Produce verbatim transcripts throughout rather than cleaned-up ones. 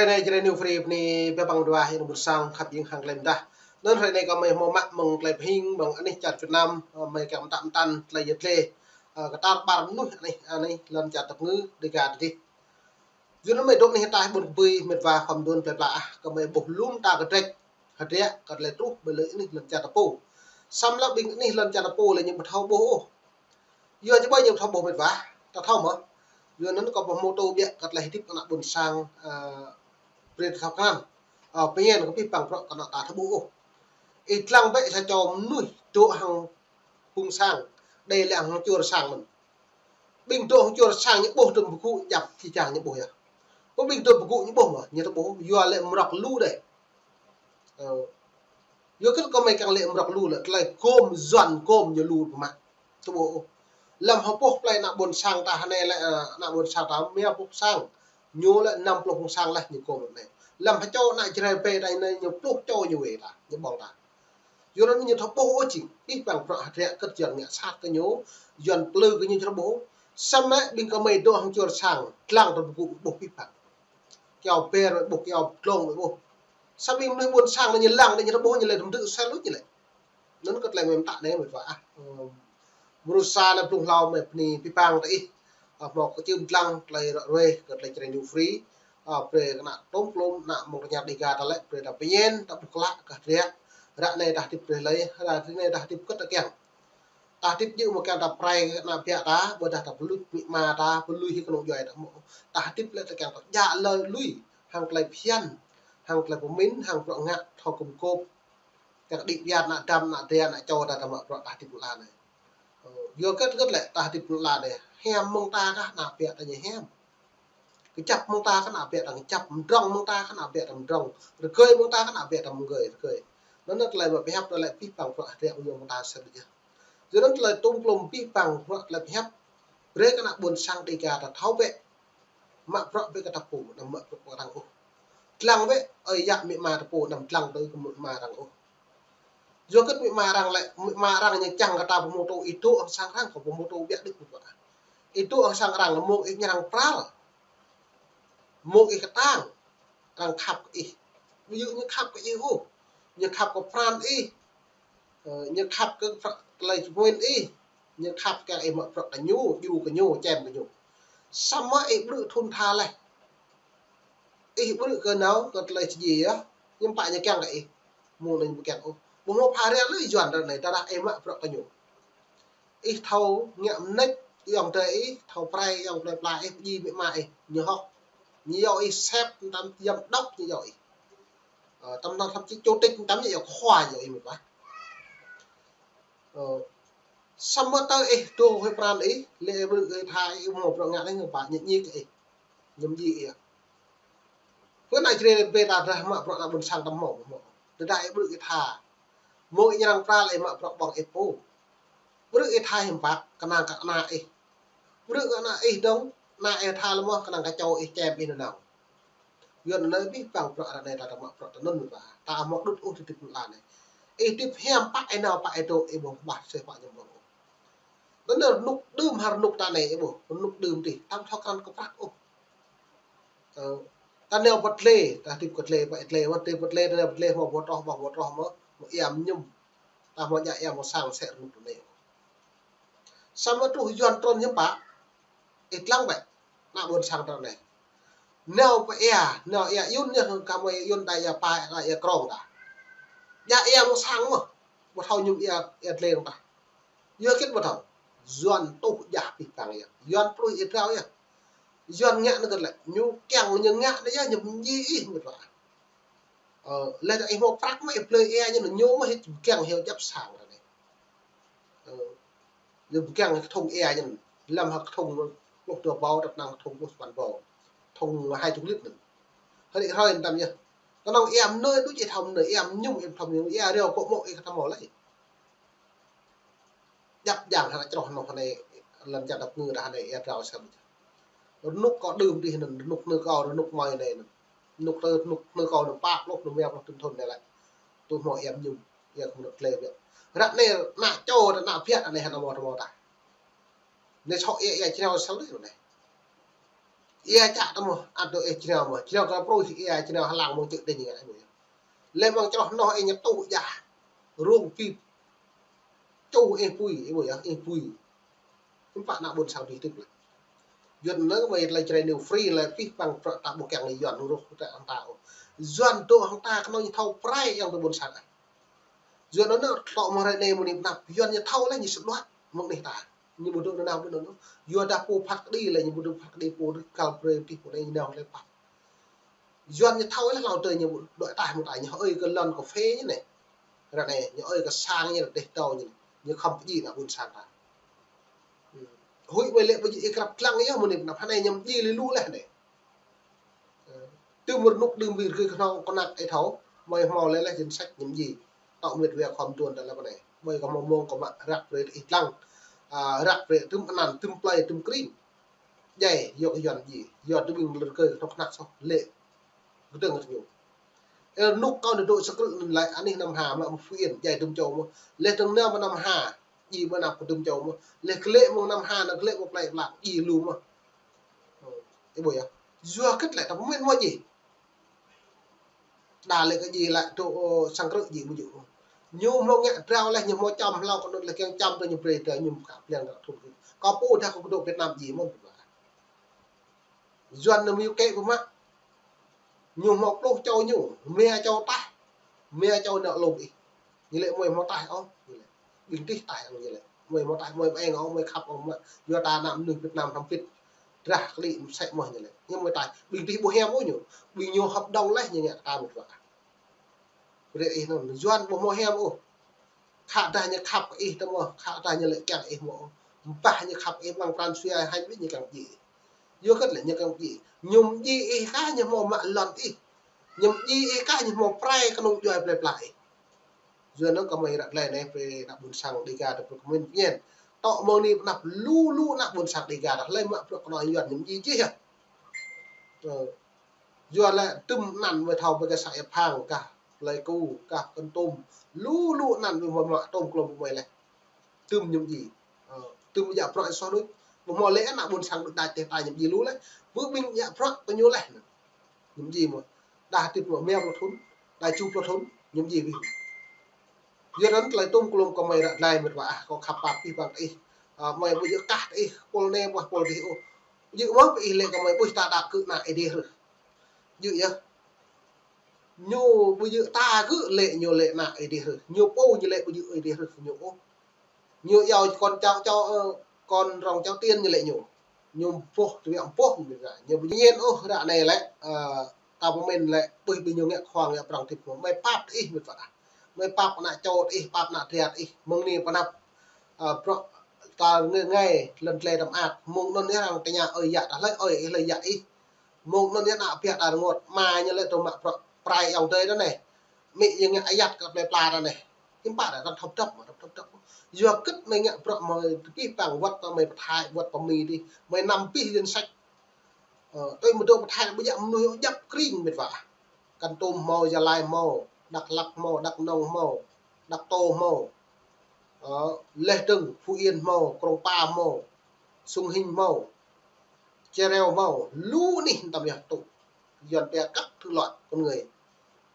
Jrai, Jrai New Free bơni abih bang dua hĭ nŭn ƀôn sang khăp jing hăng tơlơi mơdah. Nŭn hrơi anai kâo mơi hmâo mă mơ̆ng tơlơi pơhing mơ̆ng anih čar Việt Nam, ơ, mơi kiăng pơtă pơtăn tơlơi yơh tơlơi, ơ, kơ tar ƀar mơnuih anih, anih lŏn čar tơpơngư Dega tơdih. Yua anŭn mơi dŏ anih ataih ƀôn kơbui mĕt wa khua mơduôn plơi pla ah, kâo mơi ƀuh lŏm ta kơdrĕč, hơdră kơ tơlơi truh ƀơi lŏn anih lŏn čar ta pô. Samơ̆ lĕ ƀing anih lŏn čar ta pô lĕ ñu ƀu thâo ƀuh ôh. Yua či ƀai ñu thâo ƀuh mĕt wa, ta thâo mơ̆. Yua anŭn kâo ƀuh mơ̆ tô ƀiă kơ tơlơi hơdip ană ƀôn sang, ơ, brơi ta thâo krăn. Ơ, pơñen kơ abih bang bruă kơ ană ta thâo ƀuh ôh. Ih lăng bĕ sa čô mơnuih dŏ hăng phung sang, đei lĕ hăng čuăr sang mơ̆n. Ƀing dŏ hăng čuăr sang ñu ƀuh tơm pơgŭ djăp či čang ñu ƀuh yơh. Pơ ƀing tơm pơgŭ ñu ƀuh mơ̆, ñu thâo ƀuh, yua lĕ mrŏk lu đơi. Ơ, yua kơ kâo mơi kiăng lĕ mrŏk lu lĕ, tơlơi gôm yuan gôm ñu lu pơmă. Tơƀuh ôh. Lăm hơpŏh plơi ană ƀôn sang ta hơnai lĕ, ơ, ană ƀôn sang ta mia pluh sang. Ñu lĕ năm pluh sang lĕ ñu gôm anai. Lăm hơčâo ană Jrai ƀe ta anai ñu pluh čô ñu wai ta, ñu ƀơ̆ng ta. Yua anŭn ñu thâo ƀuh ôh jing, abih bang bruă hơdră kơ yuan ngă sat kơ ñu, yuan plư kơ ñu thâo ƀuh. Samơ̆ ƀing kơ mơi dŏ hăng čuăr sang, lăng tơm pơgŭ ƀuh abih bang. Kiao ber ƀuh, kiao glông ƀuh. Samơ̆ ƀing mơnuih ƀôn sang anai ñu lăng, anai ñu thâo ƀuh, ñu lĕ tơm dư sel lu ñu lĕ. Anŭn kơ tơlơi mơi pơtă anai mĕt wa ah. Ơ, mrô sa lĕ blung hlâo mơi bơni abih bang ta ih. Ơ, hmâo kơ čưm lăng tơlơi ră ruai kơ tơlơi Jrai New Free. Ơ, brơi kơ ană tôm klôm ană mơ̆ng rơñar Dega ta lĕ, brơi ta pơñen, ta ƀuh klă kơ hơdră. Ră anai ta hơdip brơi lơi, ră anai ta hơdip kơ ta kiăng. Ta hơdip djơ̆ mơ̆ kiăng ta prai kơ ană biă ta, ƀôdah ta pơluč amĭ ama ta, pơluč hĭ kơnung djuai ta mơ̆. Ta hơdip lĕ ta kiăng ta djă lơi lui, hăng tơlơi phiăn, hăng tơlơi pơmĭn, hăng bruă ngă thâo gum gôp. Kiăng đĭ biă ană dăm, ană dê, ană čô ta, ta mă bruă ta hơdip lăn anai. Ơ, yua kơ kơ lĕ ta hơdip lăn anai, hiam mơ̆ng ta kah ană biă ta ñu hiam. Kơjăp mơ̆ng ta kah ană biă ta kơjăp, mơdrŏng mơ̆ng ta kah ană biă ta mơdrŏng, rơgơi mơ̆ng ta kah ană biă ta rơgơi, rơgơi. Anŭn tơlơi mă pơhiăp tơlơi abih bang bruă hơdră ñu mơ̆ng ta sel yơh. Yua anŭn tơlơi tôm klôm abih bang bruă tơlơi pơhiăp, brơi kơ ană ƀôn sang Dega ta thâo bĕ. Mă bruă bĕ kơ ta pô, anăm mă bruă kơ arăng ôh. Lăng bĕ, ơi yă amĭ ama ta pô, anăm lăng tơ kơ amĭ ama arăng ôh. Yua kơ amĭ ama arăng lĕ, amĭ ama arăng ñu čang kơ ta pơhmutu ih dŏ hăng sang arăng, kơ pơhmutu biă đĭ pơpă. Ih dŏ hăng sang arăng, mơ̆ng ih ñrăng pral. Mơ̆ng ih kơtang, arăng khăp kơ ih. Ƀu djơ̆ ñu khăp kơ ih ôh. Ñu khăp kơ pran ih. Ơ, ñu khăp kơ pr-, tơlơi čơmuen ih. Ñu khăp kơ ih mă bruă kơ ñu, djru kơ ñu, čem kơ ñu. Samơ̆ ih ƀrư̆ thŭn tha laih. Ih ƀrư̆ kơ nao, kơ tơlơi či djai yơh. Ñu pă ñu kiăng kơ ih. Mơ̆ng anai ñu ƀu kiăng ôh. Ƀu hmâo pha ria lơi yuan ră anai, tơdah ih mă bruă kơ ñu. Ih thâo ngă mơneč ayŏng adơi ih, thâo prai ayŏng plơi pla ih, pơdjai amĭ ama ih, ñu hŏk. Ñu iâu ih sep mơtam giám đốc ñu iâu ih. Ơ, tơm nang thậm chí chủ tịch mơtam ñu iâu khua ñu iâu ih mĕt wa. Ơ, samơ̆ tơ ih dŏ hơi pran ih, lĕ ih ƀrư̆ ih tha ih hmâo bruă ngă anai ñu pă ñu ñik ih. Ñu mơdjai ih. Pơ ană Jrai ƀe ta dah mă bruă ană ƀôn sang ta hmâo, hmâo. Tơdah ih ƀrư̆ ih tha. Mơ̆ng ih ñrăng pral ih mă bruă ƀơ̆ng ih pô. Ƀrư̆ ih tha hiư̆m pă, kơnang kơ ană ih. Ƀrư̆ kơ ană ih dơ̆ng, ană ih tha lĕ mơ̆, kơnang kơ čô ih čem ih nanao. Yua anŭn abih bang bruă ră anai ta, ta mă bruă tơ anŭn mĕt wa. Ta hmâo đŭt ôh tơdip lăn anai. Ih hơdip hiam pă ih nao pă ih dŏ ih ƀu ƀah sĕh pă ñu ƀơ̆ng ôh. Anŭn rơnŭk đưm hăng rơnŭk ta anai ih ƀuh, rơnŭk đưm tih, ta ƀu thâo krăn kơ prăk ôh. Ơ, ta nao pơ tơlơi, ta hơdip kơ tơlơi, pơ tơlơi, wơ̆t tơlơi pơ tơlơi, ta nao pơ tơlơi, hmâo ƀu troh, ƀu, ƀu troh mơ̆, mơ̆ ia mơñum. Ta hmâo djă ia mơ̆ sang sĕ rơnŭk tơ anai. Samơ̆ truh yuan trŭn hiư̆m pă, ih lăng bĕ, ană ƀôn sang ta anai. Nao pơ ia, nao ia yun yơh, kơ mơi ia yun đa ia pa, đa ia krong ta. Djă ia mơ̆ sang mơ̆, ƀu thâo mơñum ia, ia tơlơi ta. Yua kơ ƀu thâo. Yuan tuh djah abih bang yơh. Yuan pluh ih drao yơh. Yuan ngă anai kơ lĕ. Ñu kiăng ñu ngă anai yơh, ñu mơñi ih mĕt wa. Ơ, lĕ ih hmâo prăk mơ̆ ih blơi ia ñu, ñu mơ̆ ih kiăng hyu djăp sang anai. Ơ, ñu kiăng kơ thŭng ia ñu. Lăm hơ̆k thŭng pluh dua ƀâo, tơpă năng thŭng pluh sapăn ƀâo. Thŭng hai chục lít anŭn. Hơi hrơi anŭn tơm yơh. Kơnơ̆ng ia mơnơi đôč ih thâo mơnơi, ia mơñum ih thâo mơñum, ia riâo kơ mŏ ih kơ thâo mŏ lĕ. Djăp djang hơnăk čroh anŭn hơnai lŏn čar tơpơngư đa hơnai ia drao sem. Rơnŭk kâo đưm tih anŭn, rơnŭk nư kâo, rơnŭk mơi anai anŭn. Rơnŭk tơ, rơnŭk nư kâo anŭn pă pluh, anŭn mia pluh tŭn thŭn anai lĕ. Tui hmâo ia mơñum, ia kơ mơnŭk tơlơi biă. Ră anai ană čô, ană biă anai hơnăk mơ̆ tơ mơ̆ ta. Anai sŏ ia, ia črao sel anai. Ia čă tơmơ̆, ăt dŏ ih jrao mơ̆. Jrao kơ prui ia jrao hlang mơ̆ng čư̆ đĭ ngă ih ƀuh yơh. Lĕ mơ̆ng čroh noh ih ñu tuh jah. Rung bip. Čuh ih pui, ih ƀuh yơh, ih pui. Hiư̆m pă ană ƀôn sang dih tŭ lĕ. Yuan anŭn mơi tơlơi Jrai New Free lĕ pih păng prăk ta ƀu kiăng lĕ Yuan ruh ta hăng ta ôh. Yuan dŏ hăng ta kơnơ̆ng ñu thâo prai yang tơ ƀôn sang ah. Yuan anŭn tŏ mơ̆ng hrơi anai mơ̆ng anai pơnăp, Yuan ñu thâo lĕ ñu sĭt luat mơ̆ng anih ta. Ñu ƀu dŏ nao ƀu dŏ. Yuan dah pô phat kơđi lĕ ñu ƀu dŏ phat kơđi pô rơkal brơi tih pô anai ñu nao lĕ pap. Yuan ñu thâo lĕ hlâo tơ ñu dŏ taih mơ̆ng ta ñu hơi kơ lŏn kơ phê ñu anai. Ră anai ñu hơi kơ sang ñu rơdêh tâo ñu anai. Ñu khŏm pơjĭ ană ƀôn sang ta. Huĭ mơi lĕ pơjĭ ih krăp lăng yơh mơ̆ng anai pơnăp hrơi anai ñu mơjĭ lĕ lu leh anai. Tơm rơnŭk đưm ƀing rơgơi kơhnâo kơnăk ih thâo, mơi hmâo lĕ leh danh sách ñu mơjĭ. Tŏ mơ̆t wia khŏm tuan ta lĕ pơ anai. Mơi kơ hmâo mông kơ mă răk brơi ih lăng. A, răk brơi tơm anăn, tơm plơi, tơm kring. Djai, yua kơ Yuan mơjĭ. Yua tơm ƀing rơgơi kơhnâo kơnăk soh lĕ. Kơdơ̆ng kơ ñu. Ơ, rơnŭk kâo nao dŏ sang krư̆ anŭn lĕ anih Nam Hà mă mơ̆ Phú Yên, djai tơm čô mơ̆. Leh dơ̆ng nao mơ̆ Nam Hà, djai mơ̆ nao kơ tơm čô mơ̆. Leh glĕ mơ̆ng Nam Hà, nao glĕ mơ̆ng plơi pla, djai lu mơ̆. Ơ, ih ƀuh yơh. Yua kơ lĕ ta pơmĭn mơ̆ djai. Đa lĕ kơ djai lĕ dŏ, ơ, sang krư̆ djai ƀu djơ̆. Ñu hmâo ngă drao leh, ñu hmâo čăm hlâo kơ anŭn leh kiăng čăm tơ ñu brơi tơ ñu mă kơ pliăng kơ thun. Kơ pô dah kơ dŏ Việt Nam djai mơ̆. Yuan anŭn mơ̆ yua kơ pơmă. Ñu hmâo pluh čô ñu, rơma čô taih. Rơma čô nao lŏm ih. Ñu lĕ mơi hmâo taih ôh, ñu lĕ. Ƀing tih taih ôh ñu lĕ. Mơi hmâo taih, mơi ƀu eng ôh, mơi khăp ôh mă. Yua ta ană mơnuih Việt Nam hrăm pit. Drah klĭ mơsĕ mơ̆ ñu lĕ. Ñu mơi taih. Ƀing tih ƀu hiam ôh ñu. Ƀing ñu hợp đồng leh ñu ngă ta mơ̆t wa. Brơi ih anŭn, Yuan ƀu hmâo hiam ôh. Khă dah ñu khăp kơ ih tơ mơ̆, khă dah ñu lĕ kiăng ih mơ̆. Ƀah ñu khăp ih mơ̆ng pran jua hăng ƀing ñu kiăng djai. Yua kơ lĕ ñu kiăng djai. Ñu mơjĭ ih kah ñu hmâo mă lŏn ih. Ñu mơjĭ ih kah ñu hmâo prai kơnung djuai plơi pla ih. Yua anŭn kơ mơi răk lĕ anai brơi ană ƀôn sang Dega ta pơkơ̆m mơ̆n pơñen. Tŏ mơ̆ng anai pơnăp lu lu ană ƀôn sang Dega ta lĕ mă prăk kơnơ̆ng Yuan ñu mơjĭ jih yơh. Ơ. Yua lĕ tơm anăn mơi thâo ƀơi kơ să Ia Phang kah, Plei Ku kah, Kon Tum. Lu lu anăn mơi mă tôm klôm mơi leh. Tơm ñu mơjĭ. Ơ, tơm mơi djă prăk soh đôč. Ƀu hmâo lĕ ană ƀôn sang đôč đač teh ta ñu mơjĭ lu leh. Ƀu ƀing djă prăk kơ ñu leh. Ñu mơjĭ mơ̆. Đa tĭt mơ̆ rơma pluh thŭn. Đa tơjuh pluh thŭn. Ñu mơjĭ wih. Yua anŭn tơlơi tôm klôm kơ mơi răk lĕ mơ̆t wa ah, kâo khăp pap ih păng ih. Ơ, mơi ƀu djơ̆ kah ih, pôl anai ƀuh pôl dih ôh. Djơ̆ mơ̆ pơ ih lĕ kơ mơi ƀuh ta đa kơ ană ih dih rơh. Djơ̆ yơh. Ñu ƀu djơ̆ ta kơ lĕ ñu lĕ ană ih dih rơh. Ñu pô ñu lĕ ƀu djơ̆ ih dih rơh ñu ôh. Ñu iâu kon čao čao, ơ, kon rong čao tiên ñu lĕ ñu. Ñu boh, tơbiă boh, ñu ƀu djơ̆ ñen ôh ră anai lĕ, ơ, ta pơmĭn lĕ, ƀuh ƀing ñu ngă khua ngă prong tĭp mơ̆. Mơi pap ih mơ̆t wa ah. Mơi pap ană čô ih, pap ană triat ih. Mơ̆ng anai pơnăp, ơ, prăk ta ngă ngai lŏn tlê tơm at. Mơ̆ng anŭn yơh arăng tơña ơi yă ta hlơi, ơi ih hlơi yă ih. Mơ̆ng anŭn yơh ană biă ta rơngot, mă ñu lĕ tơ mă prăk prai ayŏng adơi ta anai. Mĭ ñu ngă ayăt kơ plơi pla ta anai. Hiư̆m pă ta thâo dŏp mơ̆, thâo dŏp. Yua kơ mơi ngă prăk mơi pih păng wăt kơ mơi pơthai, wăt kơ mơi dih. Mơi năm pih danh sách. Ơ, tui mơ̆ dŏ pơthai ƀu djơ̆ mơnuih djăp kring mơ̆t wa. Kon Tum hmâo, Gia Lai hmâo, Dak Lak hmâo, Dak Nông hmâo, Dak Tô hmâo. Ơ, leh dơ̆ng Phú Yên hmâo, Krông Pa hmâo, Sông Hinh hmâo, Cheo Reo hmâo, lu anih tơm yơh tŭ. Yuan pia các thứ loại con người.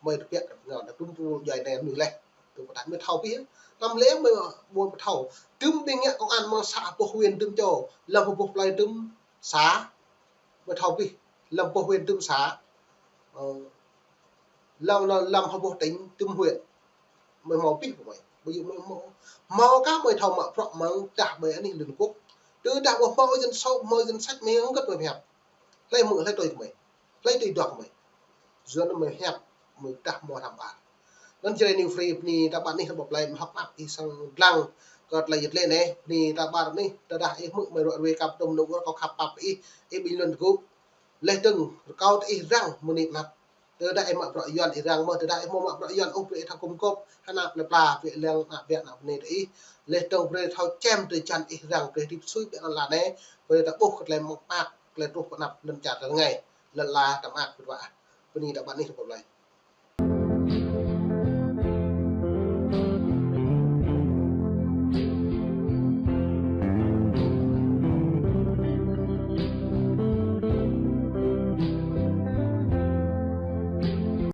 Mơi tơbiă ngă, tŭm pô djuai anai mơnuih leh. Tŭ pơthai mơi thâo pih. Tơm lĕ mơi ƀu pơthâo. Tŭm ƀing ngă công an mơ̆ng să boh huyện tŭm čô, lăm boh plơi tŭm să. Mơi thâo pih, lăm boh huyện tŭm să. Ơ, lăm, lăm, lăm hơboh tỉnh tŭm huyện. Mơi hmâo pih mơi. Ƀu djơ̆ mơi hmâo. Hmâo kah mơi thâo mă prăk mơ̆ng dah ƀơi anih Liên Hợp Quốc. Tơdah ƀu hmâo danh số, hmâo danh sách mơi hơget mơi pơhiăp. Hlơi hmư̆, hlơi tui kơ mơi. Hlơi tui duah kơ mơi. Yua anŭn mơi hiăp, mơi dah hmâo hrăm ƀar. Anŭn Jrai New Free bơni ta ƀar anih ta ƀuh plei mơ̆ hŏk mơak ih sang lăng kơ tơlơi yit lĕ anai, bơni ta ƀar anih, tơdah ih hmư̆ mơi ruă ruai kăp tôm nŭk ur kâo khăp pap ih, ih ƀing lŏn tơgŭ. Leh dơ̆ng rơkâo tơ ih răng mơ̆ng anai pơnăp. Tơdah ih mă prăk Yuan ih răng mơ̆, tơdah ih hmâo mă prăk Yuan ôh brơi ih thâo gum gôp, hơnăp plơi pla, brơi lăng ană biă ană bơnai tơ ih. Leh dơ̆ng brơi thâo čem tơ jăn ih răng brơi hơdip sui biă lăn ala anai, brơi ta ƀuh kơ tơlơi mơak mơak, tơlơi truh pơnăp lŏn čar ta rơngai, lŏn ala ta mơak mơ̆t wa ah. Bơni ta ƀar anih ta ƀuh plei.